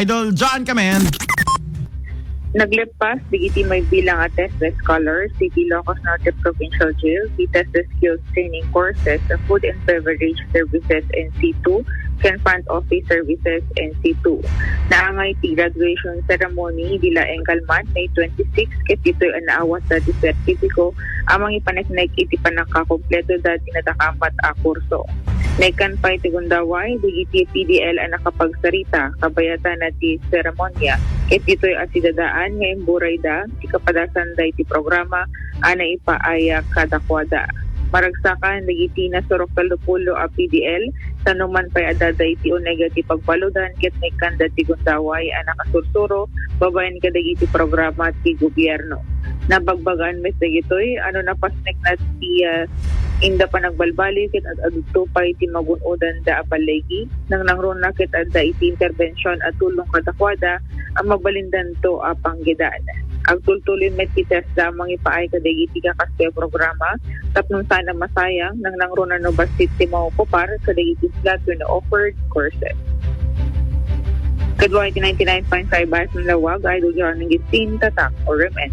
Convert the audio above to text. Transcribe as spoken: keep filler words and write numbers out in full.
Idol John Kamen. Nagleppas digiti maibilang a tested scholars iti Ilocos Norte Provincial Jail ti tested skills training courses a food and beverage services N C two ken front office services N C two. Naangay ti graduation ceremony idi laeng kalman, May twenty-six, ket ditoy a naawatda ti sertipiko a mangipaneknek iti pannakakumpleto da ti nadakamat a kurso. Naikkan pay ti gundaway digiti P D L a nakapagsarita kabayatan na ti seremonia, ket ditoy a sidadaan nga imburayda ti kapadasan daydi programa a naipaaya kadakuada. Maragsakan dagiti nasurok tallopulo a P D L, sano man pay a daydi uneg ti pagbaludan ket naikkanda ti gundaway a nakasursuro babaen kadagiti programa ti gobierno. Nabagbagaan met dagitoy a no napasnekna ti, ah, inda panagbalbaliw ket ad-adto pay ti magun-odanda a balligi, nangnangruna ket adda iti interbension a tulong kadakuada a mabalindanto a panggedan. Agtultuloy met ti tesda a mangipaay kadagiti kakastoy a programa tapno saan a masayang, nangnangruna no bassit ti maokupar kadagiti slat wenno offered courses. Kadua iti ninety-nine point five F M Lawag, Idol John Gistin, Tatak, Orem, and